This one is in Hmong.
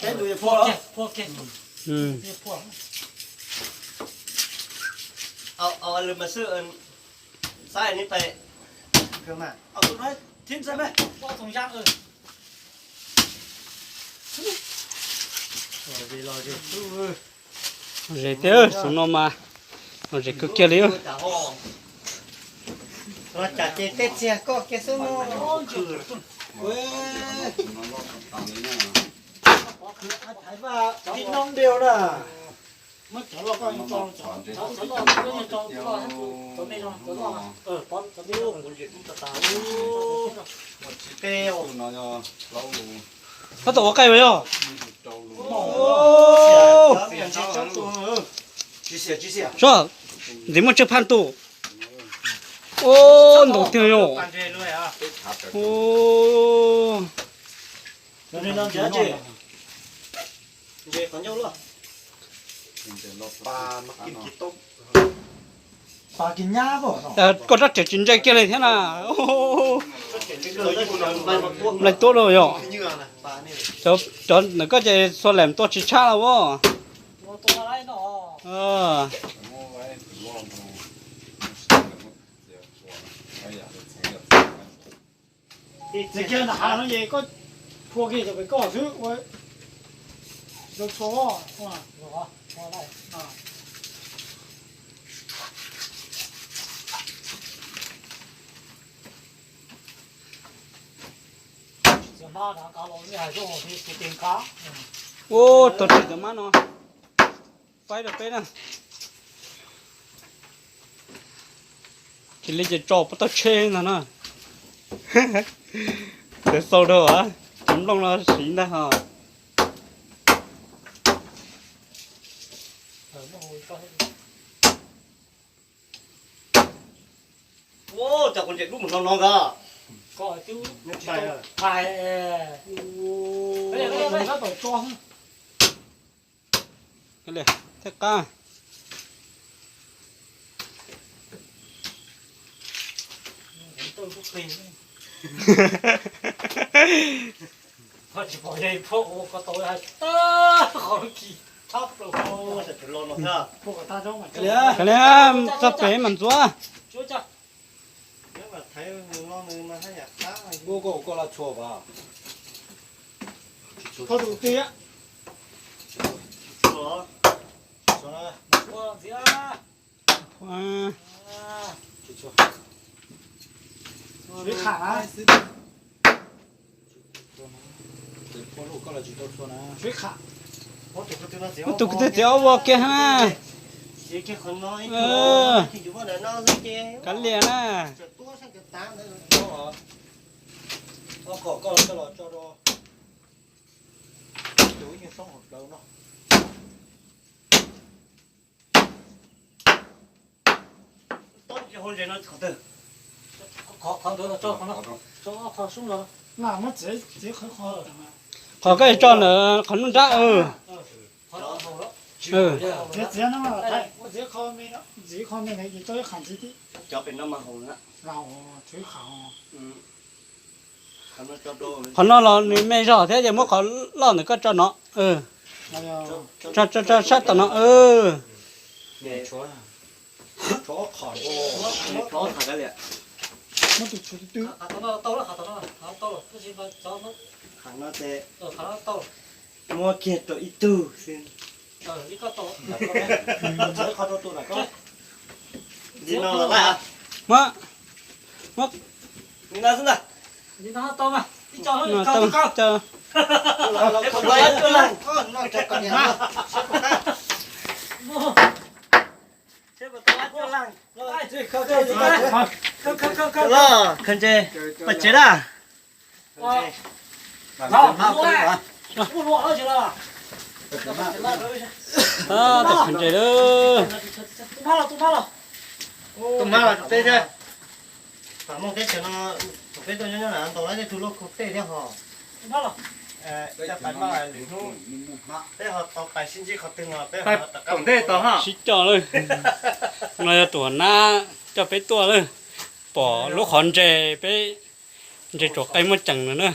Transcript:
Peb tus yuav phua los? Phua kiag. Phua. Au, au, lwm mas xwb, xav ni pais. Au, tus no thiab xav me. Zes tiag, xyov no mas los zes kawg kiag li. Los cas ces tej txiag koj kiag xwb no. Thaiv vaj tib noob diau na. Tab tom ua qaij yog? Soj, ntxiv muaj tsawg phaj tus? Ua ntau tiag yog. Koj rab riam tsis ntse kiag li thiab na. Nplaig tuab rau yog. Cov ntawm koj ces xuas lam tua tsis tshaj los as. Txiav kiag nram hav no ces koj phua kiag cov pem koj xwb ua rau txhua. Ua tau tsis cov mab no faib rau peb na. Cia li ces tso pov tauj tsheb ntag na. Tawv xau rau, cov nplooj no siv ntag ho. Cov kuv nce dub mus no no ntag. Thiaj qab. Kav liam, txog pem mas ntxuav. Muab tus kwv tij txiv ob ua kiag na. Kav liam na. Qhov koj tso ntawm qhov nruab nrab. Qhov no los nws me zog thiab ces muab qhov loj ntawm koj tso no. Tso, tso, tso sab tom no. Muab kiag rau ib tug xwb. Li no los lawm. Muab, muab. Li no xwb ntag. Li no tau mas. Ib co no tau, tau. Los, khaws ntses pais tsev na. Tab tom khaws ntses lawm. Tus mab los tus teb thiab. Pam Mooj teb chaws no, thaum peb tuaj nyob nyob na ntaus lawv tej tug loj khau tej thiab ho. Peb ho tau pais sib ntsib qhov twg no peb ho rov qab tom ntej tod ho. Sib coj lawm. No yog tus nab coj peb tuaj lawm. Pom lub qhov ntses peb, ntses tsuas qe muaj ceem lawm na.